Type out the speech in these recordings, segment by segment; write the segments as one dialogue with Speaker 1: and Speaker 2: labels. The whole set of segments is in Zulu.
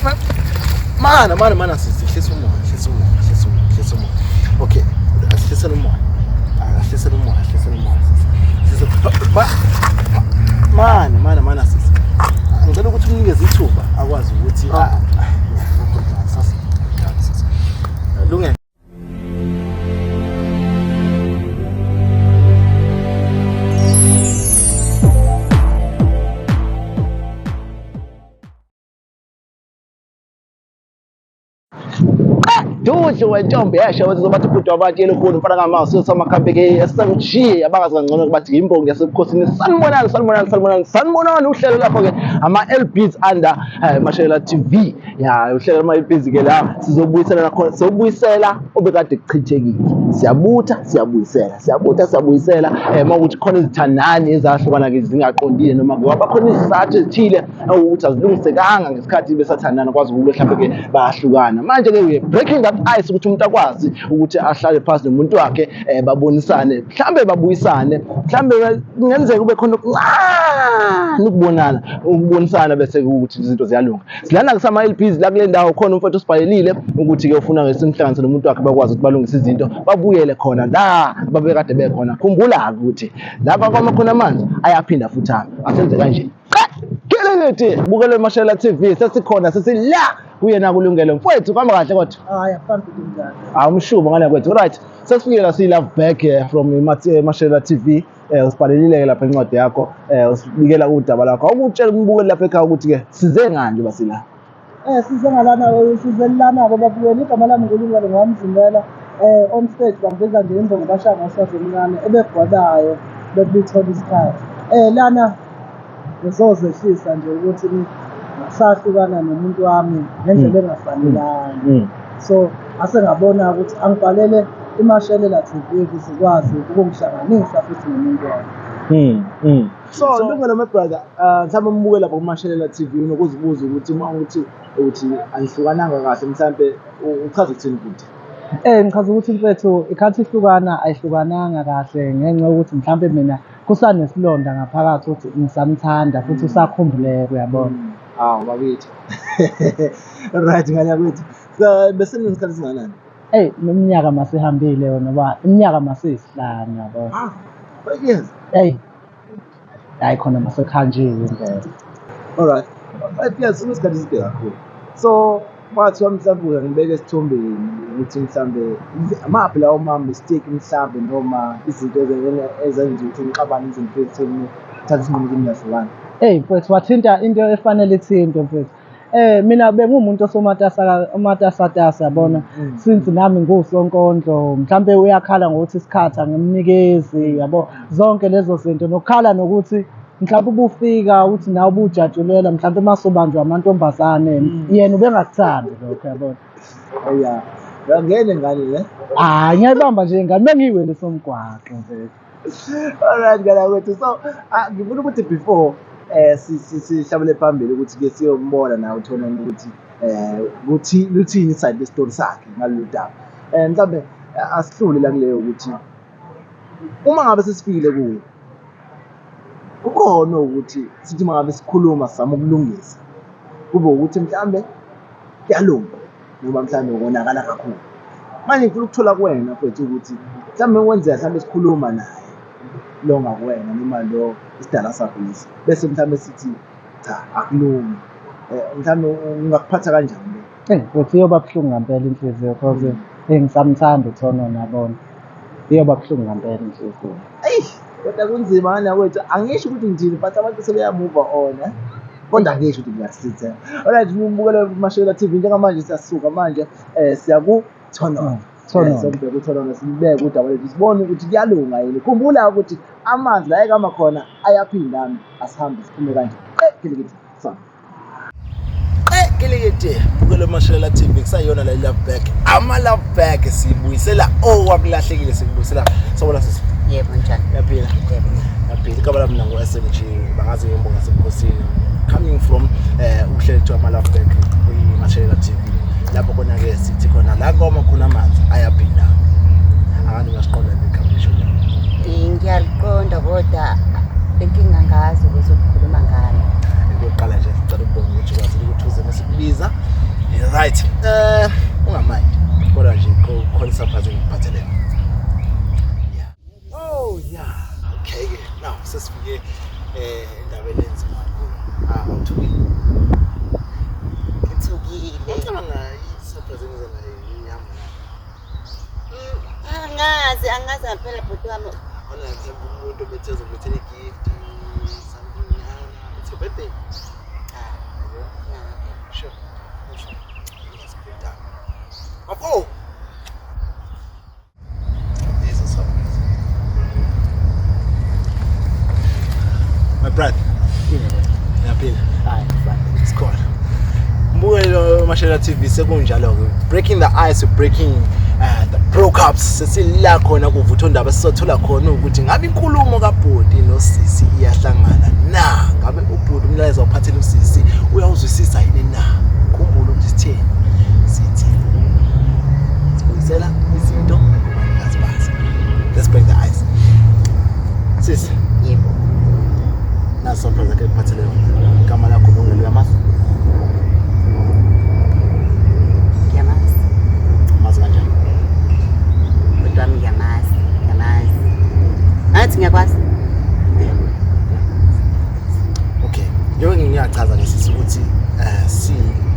Speaker 1: Mana mana mana sisi, hlisa umoya, hlisa umoya, hlisa umoya, hlisa umoya. Okay, asihlisele umoya. Asihlisele umoya, asihlisele umoya sisi. Hlisa mana mana mana sisi. Ngicela ukuthi umnikeze ithuba akwazi ukuthi Lungelo. Dudlu wentombi yasho ukuthi bathi ubhuti wabantu elukhulu mfana kamasu samakhambi ke SMG abakazi kangcono bathi imbongi yasebukhosini. Sanibonani, sanibonani, sanibonani, sanibonani. Uhlelo lakho ke ama LBs under Mashela TV. Ya, uhlelo ama LBs ke la sizobuyisela khona, sizobuyisela obekade kuchithekile. Siyabutha, siyabuyisela, siyabutha, siyabuyisela. Mawukuthi khona izithandani ezahlukana ke zingaqondile noma kwaba khona izizathu ezithile ukuthi azilungisekanga ngesikhathi besathandana kwazi ukuthi mhlawumbe ke bayahlukana. Manje ke we breaking that ice ukuthi umuntu akwazi ukuthi ahlale phansi nomuntu wakhe, babonisane, mhlawumbe babuyisane, mhlawumbe kungenzeka kube khona okuncane ukubonana, ukubonisana bese ukuthi izinto ziyalunga. Silana kusama LPs la kule ndawo khona umfowethu usibhalelile ukuthi ke ufuna ngesimhlanganise nomuntu wakhe bakwazi ukuthi balungise izinto babuyele khona la babekade bekhona. Khumbula ukuthi la kwakoma khona amanzi ayaphinda futhi asenze kanje. Kelelete bukele Mashela TV, sesikhona, sesila kuyena kulungele mfowethu. Kuhamba kahle kodwa?
Speaker 2: Hayi, akuhambi kanjani.
Speaker 1: Hayi, umshubo ngane kwethu. Right, sesifikile la, si love back from Mashela TV. Usibhalelile ke lapha incwadi yakho, usibikela udaba lakho. Awukutshela umbukeli lapha ekhaya ukuthi ke size ngani nje basila.
Speaker 2: Size ngalana, size lana ke babukeli. Igama lami nguLungelo ngwamzimela. On stage bangibiza nje imbongi bashaya ngoswazi omncane ebegwabayo bekubithola isikhathi. Lana ngizozehlisa nje ukuthi sahlukana nomuntu wami ngendlela engafanelanga. So ase ngabona ukuthi angibhalele iMashelela TV ukuze ikwazi ukungihlanganisa futhi nomuntu wami.
Speaker 1: So Lungelo my brother, mhlawumbe umbuke lapha kuMashelela TV unokuzibuza ukuthi uma uthi anihlukananga kahle mhlawumbe uchaza ukuthini futhi?
Speaker 2: Ngichaza ukuthi mfethu ikhathi ihlukana ayihlukananga kahle ngenxa yokuthi mhlawumbe mina kusanesilonda ngaphakathi ukuthi ngisamthanda futhi usakhumbuleka, uyabona.
Speaker 1: Hawu bakithi. Right, ngane yakwethu. So bese ninesikhathi esingakanani?
Speaker 2: Eyi, iminyaka masihambile yona ba, iminyaka masiyisihlanu, yabona.
Speaker 1: Ah, 5 years.
Speaker 2: Eyi. Hayi khona masekhanjiwe impela.
Speaker 1: All right. 5 years unesikhathi eside kakhulu. So kwathiwa mhlawumbe ngibeke esithombeni ukuthi mhlawumbe amaphi lawo ma mistake mhlawumbe noma izinto ezenza ukuthi nixabane izinto ekutheni thatha isinqumo ukuthi niyahlukana.
Speaker 2: Eyi mfowethu, wathinta into efanele ithintwe mfowethu. Mina bengumuntu osomatasa omatasatasa, yabona, since nami ngusonkondlo mhlambe uyakhala ngokuthi isikhathi angimnikezi, yabo, zonke lezo zinto nokukhala nokuthi mhlawumbe ubufika uthi nawe ubujatshulela mhlawumbe masubanjwa amantombazane, yena ubengakuthandi lokho, yabona.
Speaker 1: Yeah. Uyangena ingane le?
Speaker 2: Hayi, ngiyayibamba nje ingane bengiyiwele somgwaqo nje.
Speaker 1: Alright ngane kwethu. So ngifuna ukuthi before sihlabele phambili ukuthi ke siyombona nawe uthole ukuthi kuthi luthini side le story sakhe ngalolu daba. Mhlambe asihlule la kuleyo ukuthi uma ngabe sesifikile kuye kukhona ukuthi sithi uma ngabe sikhuluma sizama ukulungisa kube ukuthi mhlambe kuyalunga noma mhlambe konakala kakhulu. Manje ngifuna ukuthola kuwena mfethu ukuthi mhlambe kwenzeka mhlambe sikhuluma naye lo ngakuwena noma lo isidala sakho lesi bese mhlambe sithi cha akulungi, mhlambe ungakuphatha kanjani lokho?
Speaker 2: Eyi mfethu, iyoba buhlungu ngampela inhliziyo cause ngisamthanda uThono, yabona. Iyoba buhlungu ngampela inhliziyo.
Speaker 1: Eyi kodwa kunzima ngane kwethu, angisho ukuthi ngithini but abantu sebeya-move on kodwa angisho ukuthi ngiyasithela. Alright, mbukele kuMashela TV njengamanje siyasuka manje siya ku Thonono.
Speaker 2: Thonono.
Speaker 1: Sokubheka uThonono, sibeke udaba lethu sibone ukuthi kuyalunga yini. Khumbula ukuthi amanzi la ekama khona ayaphinda, asihambe siphume kanje. Qe kilikiti sa. Qe kilikiti bukele Mashela TV, kusayona la love back. Ama love back sibuyisela okwakulahlekile, sikubuyisela. Sawubona sisi.
Speaker 3: Yebo, njani?
Speaker 1: Yaphila.
Speaker 3: Yebo.
Speaker 1: Yaphila. Igama lami nangu SMG, bangazi ngimbonga sebukhosini. Coming from uhlelo kuthiwa ama love back kwi-Mashela TV. Lapho khona ke sithi khona la koma khona amanzi ayaphinda. Akani ngasiqonda igama lisho njalo.
Speaker 3: Ngiyaliqonda kodwa inkinga ngazi ukuthi ukukhuluma ngani.
Speaker 1: Into yokuqala nje sicela ukubonga ukuthi ukwazile ukuthi uze mesikubiza. Right. Ungamind. Kodwa nje khona isurprise engikuphathele yona. Yeah. Oh yeah. Okay ke. Now sesifike endabeni enzima kakhulu. Ah, awuthukile.
Speaker 3: Ngithukile.
Speaker 1: Ngicabanga i-surprise engiza nayo ihamba nayo.
Speaker 3: Angazi, angazi ngempela bhuti wami.
Speaker 1: Khona mhlawumbe umuntu obethe ezokulethela i-gift, something nyana. It's your birthday.
Speaker 3: Cha.
Speaker 1: Yeah. Sure. Sure. Let's put down. Bafo! There's a surprise. My brother. Ngiyaphila.
Speaker 2: Hayi, fine.
Speaker 1: Sikhona. Mbukelo Mashela TV sekunjalo ke. Breaking the ice, breaking the breakups. Sesila khona kuvutha ondaba sizothola khona ukuthi ngabe inkulumo kaBhuti nosisi iyahlangana na? Ngabe uBhuti umlayezo awuphathele usisi uyawuzwisisa yini na? Khumbula ukuthi sitheni? Sithi sibuyisela izinto kubanikazi bazo. Let's break the ice. Sisi,
Speaker 3: Yebo.
Speaker 1: naso surprise akhe kuphathele yona. Igama lakho Lungelo uyamazi?
Speaker 3: Ngiyamazi.
Speaker 1: Mazi kanjani?
Speaker 3: Bhuti wami ngiyamazi. Ngiyamazi. Ngathi ngiyakwazi.
Speaker 1: Okay, njengoba ngiyachaza ke sisi ukuthi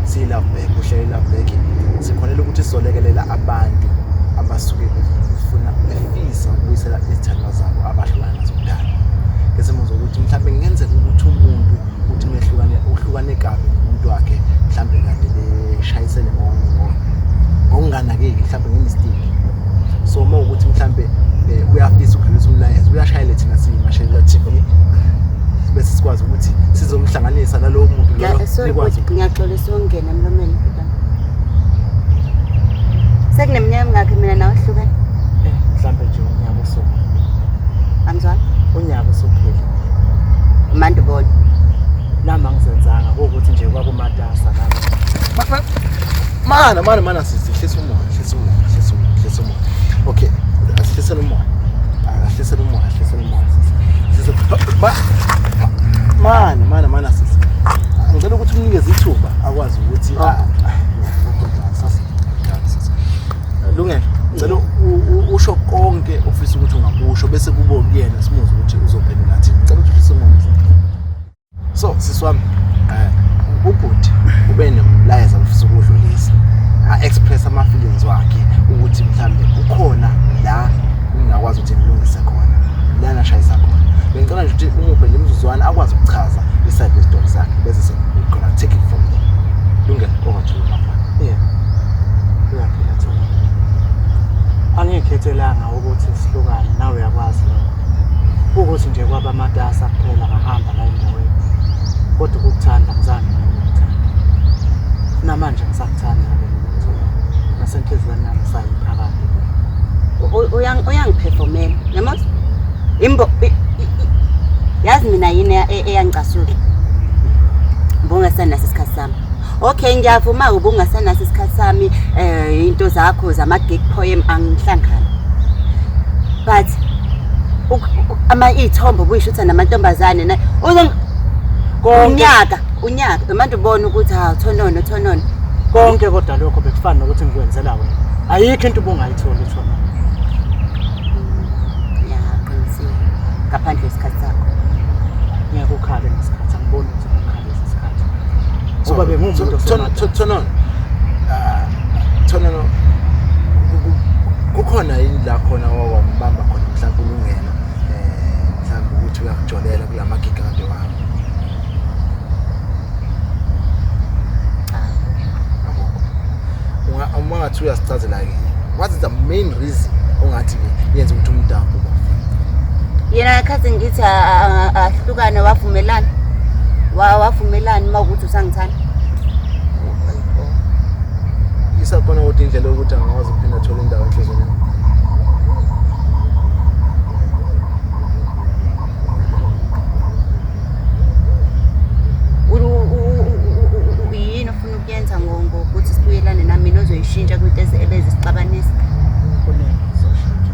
Speaker 1: si love back, uhlelo love back sikhonela ukuthi sizolekelela abantu abasuke befuna befisa ukubuyisela izithandwa zabo abahlukana nazo kudala. Ngesimo zokuthi mhlawumbe kungenzeka ukuthi umuntu uthi mehlukane uhlukane kabi nomuntu wakhe mhlawumbe kade beshayisene ngokunganakeki mhlawumbe nge-mistake. So uma ukuthi mhlawumbe uyafisa ukudlulisa umlayezo uyashayela thina siyiMashelela TV bese sikwazi ukuthi sizomhlanganisa nalowo muntu loyo
Speaker 3: Sorry
Speaker 1: nikwazi
Speaker 3: bhuti, ngiyaxolisa ukungena emlomeni bhuti wami. Sekuneminyaka emingakhi mina nawe sihlukene?
Speaker 2: Mhlambe nje unyaka usuku.
Speaker 3: Angizwani.
Speaker 2: Unyaka usuphela.
Speaker 3: Manje ubona.
Speaker 2: Nami angizenzanga ukuthi nje kwakumatasa nami.
Speaker 1: Mana mana mana sisi hlisa umoya hlisa umoya hlisa umoya hlisa umoya. Okay, asihlisele umoya. Asihlisele umoya hlisa umoya sisi. Hlisa ba mana mana mana sisi. Ngicela ukuthi umnikeze ithuba akwazi ukuthi Lungelo, ngicela usho konke ofisa ukuthi ungakusho bese kube kuyena simuzwe ukuthi uzophendula athini. Ngicela ukuthi uhlise umoya. So sisi wami, ubhuti ube nomlayezo ofisa ukudlulisa. A-express ama-feelings wakhe ukuthi mhlambe kukhona la ngingakwazi ukuthi ngilungise khona, la ngashayisa khona. Bengicela nje ukuthi umuphe nje imizuzwana akwazi ukuchaza i-side le-story sakhe bese we're gonna take it from there. Lungelo, over to you my brother.
Speaker 2: Yeah. Uyaphila Thoma. Angikhethelanga ukuthi sihlukane nawe uyakwazi lokho. Ukuthi nje kwaba amatasa kuphela ngahamba la endaweni. Kodwa ukukuthanda ngizange ngikuthanda. Namanje ngisakuthanda ke Thoma. Nasenhliziyweni yami sayiphakade.
Speaker 3: Uyangiperformela. Yabo? Imbo yazi mina yini eyangicasula. Ubungasenaso isikhathi sami. Okay, ngiyavuma ubungasenaso isikhathi sami into zakho zama gig poem angihlangana. But ama iy'thombe ubuyishutha namantombazane na unyaka unyaka manje ubona ukuthi hawu thonono thonono.
Speaker 2: Konke kodwa lokho bekufana nokuthi ngikwenzela wena. Ayikho into ubungayitholi Thoma.
Speaker 3: Ya, qinisile. Ngaphandle kwesikhathi sakho.
Speaker 2: Ngeke ukhale ngesikhathi angiboni ukuthi ungakhale isikhathi. Ngoba bengumuntu osematasa.
Speaker 1: Thonono. Thonono kukhona yini la khona wawambamba khona mhlawumbe uLungelo mhlawumbe ukuthi uyakujolela kulama gig kade wami.
Speaker 3: Cha.
Speaker 1: Akukho. Uma ngathi uyasichazela ke what is the main reason ongathi ke yenza ukuthi umdampo ubafuna?
Speaker 3: Yena khathi ngithi ahlukane wavumelana. Wavumelana uma ukuthi usangithanda.
Speaker 1: Isakhona ukuthi indlela yokuthi angakwazi ukuphinda athole indawo enhliziyweni yakho.
Speaker 3: Yini ofuna ukuyenza ngokuthi sibuyelane nami mina ozoyishintsha kwinto ebezisixabanisa
Speaker 2: Kuningi ngizoshintsha.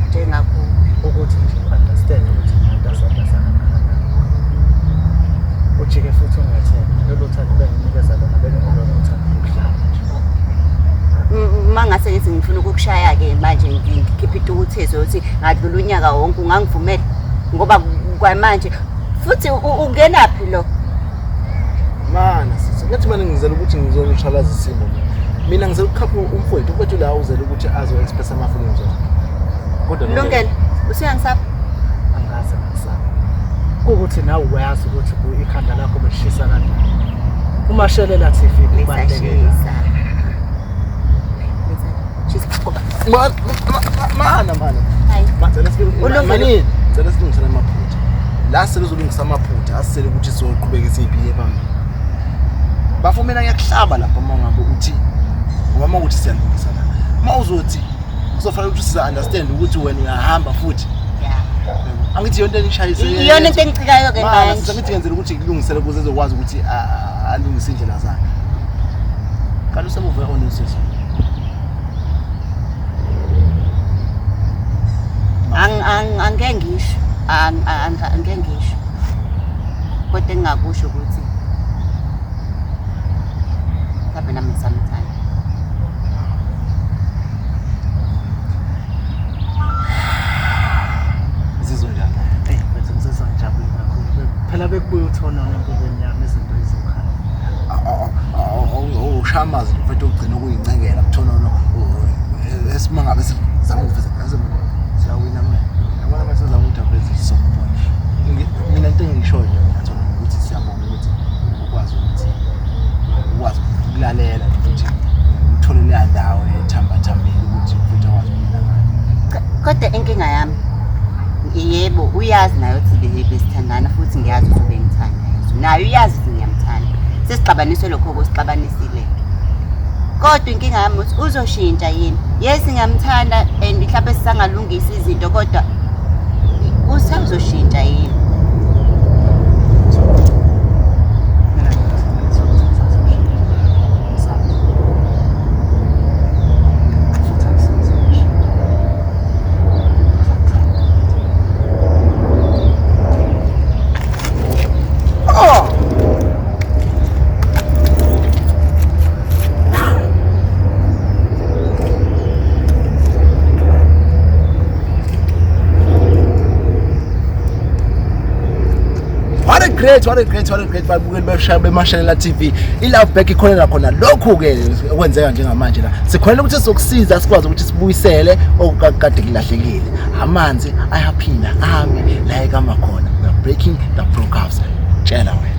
Speaker 3: njengakho
Speaker 2: Ukuthi nje understand ukuthi ngimatasatasa kangakanani. Ujike futhi ungethembe. Lolu thando benginikeza lona bekungelona uthando lokuhlala nje.
Speaker 3: mase ngithi ngifuna ukukushaya-ke manje ngikhiphe intukuthezo yokuthi ngadlula unyaka wonke ungangivumela ngoba kwamanje futhi ungenaphi lo
Speaker 1: Mana sisi, ngathi mina ngizela ukuthi ngizoshalaza isimo mina. Mina ngizela ukukhapha umfowethu, umfowethu la uzela ukuthi azo express ama feelings wakhe. Kodwa
Speaker 3: Lungelo, usuyangisaba?
Speaker 2: Angaze ngisaba. Kuwukuthi nawe uyazi ukuthi ikhanda lakho belishisa kanjani. Umashelela TV kubaluleke.
Speaker 3: Lisashisa. Lisashisa ngoba
Speaker 1: Mana mana.
Speaker 3: hayi.
Speaker 1: Cela silungise
Speaker 3: Ulungelo.
Speaker 1: manini, cela silungisele amaphutha. La seluzolungisa amaphutha, asisele ukuthi sizoqhubeka isiphi phambili. Bafo mina ngiyakuhlaba lapha uma ngabe uthi ngoba uma ukuthi siyalungisa la. Uma uzothi kuzofanele ukuthi siza understand ukuthi wena uyahamba futhi.
Speaker 3: Yeah.
Speaker 1: Angithi yonke enishayise.
Speaker 3: Iyona into engicikayo ke
Speaker 1: Mana
Speaker 3: manje.
Speaker 1: sithi ngenzela ukuthi kulungisele ukuze ezokwazi ukuthi alungise indlela zakhe. Kanti usemuve on sisi.
Speaker 3: Ang ang angeke ngisho. Ang ang angeke ngisho. Kodwa engingakusho ukuthi mhlawumbe nami ngisamthanda.
Speaker 1: Uzizwa njani?
Speaker 2: Eyi mfethu ngizizwa ngijabule kakhulu. Phela bekubuye uthonona empilweni yami izinto izokhala.
Speaker 1: Ushamazi mfethu ugcina ukuyincengela kuthonono esimangabe sizama ukuveza siyawina manje. Yabona mase sizama ukuthi aveze soft point. Mina into engishoyo nje mina Thono ukuthi siyabonga ukuthi ukwazi ukuthi ukwazi ukulalela futhi uthole leya ndawo ethambathambile ukuthi futhi akwazi ukuwina ngayo.
Speaker 3: Kodwa inkinga yami yebo uyazi naye ukuthi besithandana futhi ngiyazi ukuthi ubengithanda naye uyazi ukuthi ngiyamthanda sesixabaniswe lokho okusixabanisile kodwa inkinga yami ukuthi uzoshintsha yini yes ngiyamthanda and mhlawumbe sisangalungisa izinto kodwa usazoshintsha yini
Speaker 2: Mina ngithi ngizothatha futhi angisizoshintsha.
Speaker 1: What a great, what a great, what a great babukeli beshaya bemashelela TV. I-Love Back ikhonela khona lokhu ke okwenzeka njengamanje la. Sikhonela ukuthi sizokusiza sikwazi ukuthi sibuyisele okukade kulahlekile. Amanzi ayaphinda ame la ekama khona. We are breaking the broke ups. Tshela wena.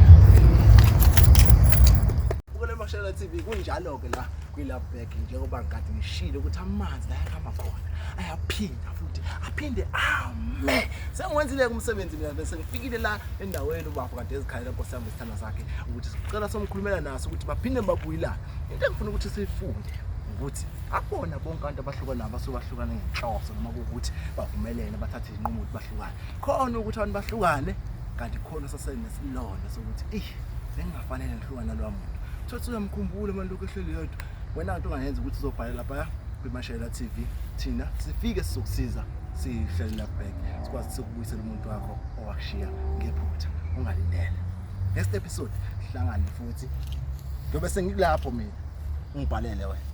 Speaker 1: Bukele Mashelela TV kunjalo ke la kwi-Love Back njengoba ngikade ngishilo ukuthi amanzi la ekama khona ayaphinda futhi aphinde ame. Sengiwenzile umsebenzi mina bese ngifikile la endaweni ubafo kade ezikhalela Nkosi yami isithanda sakhe ukuthi sicela somkhulumela naso ukuthi baphinde babuyelane. Into engifuna ukuthi siyifunde ukuthi akubona bonke abantu abahlukana basuke bahlukane ngenhloso noma kuwukuthi bavumelene bathathe izinqumo ukuthi bahlukane. Khona ukuthi abantu bahlukane kanti khona sasenesilonda sokuthi ih bengingafanele ngihlukane nalowa muntu. Thothi uyamkhumbula manje lokhu ehleli yedwa. Wena into ongayenza ukuthi uzobhalela lapha kwiMashela TV thina sifike sizokusiza sihlale back sikwazi sikubuyisela umuntu wakho owakushiya ngephutha ungalindele. Next episode sihlangane futhi. Ngiyobe sengikulapho mina. Ungibhalele wena.